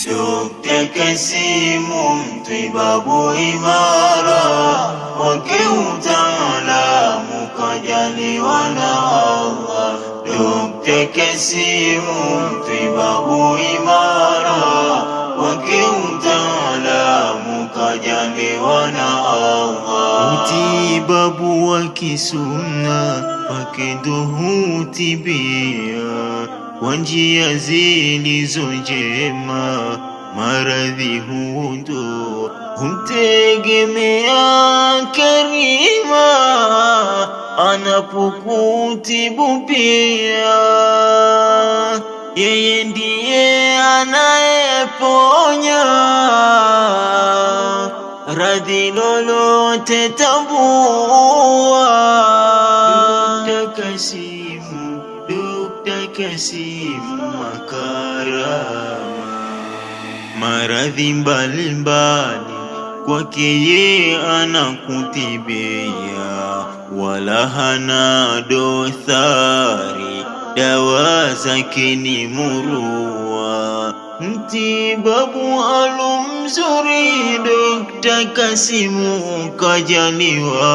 Dokta Kasimu mtibabu imara, wake utaalamu kajaliwa na Allah. Dokta Kasimu mtibabu imara, wake utaalamu kajaliwa na Allah. Utibabu wa kisuna wake ndo hutibia kwa njia zilizo njema, maradhi huondoa, humtegemea Karima anapokutibu pia, yeye ndiye anayeponya radhi lolote tambua. Dokta Kasimu, Dokta Kasimu Makarama, maradhi mbalimbali kwake ye anakutibia, wala hana dosari, dawa zake ni murua. Mtibabu alumzuri Dokta Kasimu kajaliwa,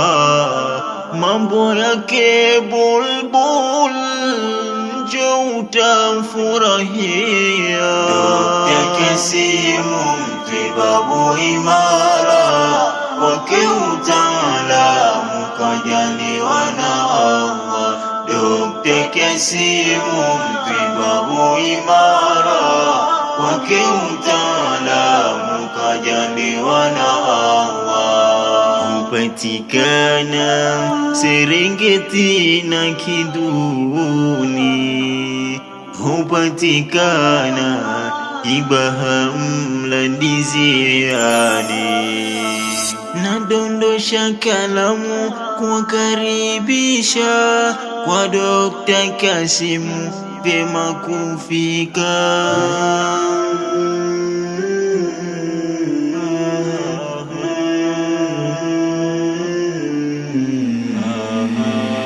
mambo yake bulbul, njo utamfurahia. Dokta Kasimu mtibabu imara, wake utaalamu kajaliwa na Allah. Dokta Kasimu mtibabu imara, wake utaalamu kajaliwa na Allah. Hupatikana Serengeti na Kiduni, hupatikana Kibaha Mlandiziani. Nadondosha kalamu kuwakaribisha kwa Dokta Kasimu vyema kufika.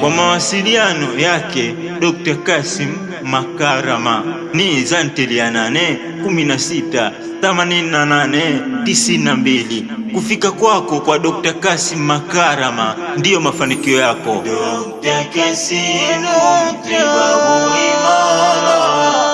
Kwa mawasiliano yake Dr. Kasim Makarama ni zanteli 8 16 88 92. Kufika kwako kwa Dr. Kasim Makarama ndiyo mafanikio yako. Dokta Kasimu mtibabu imara,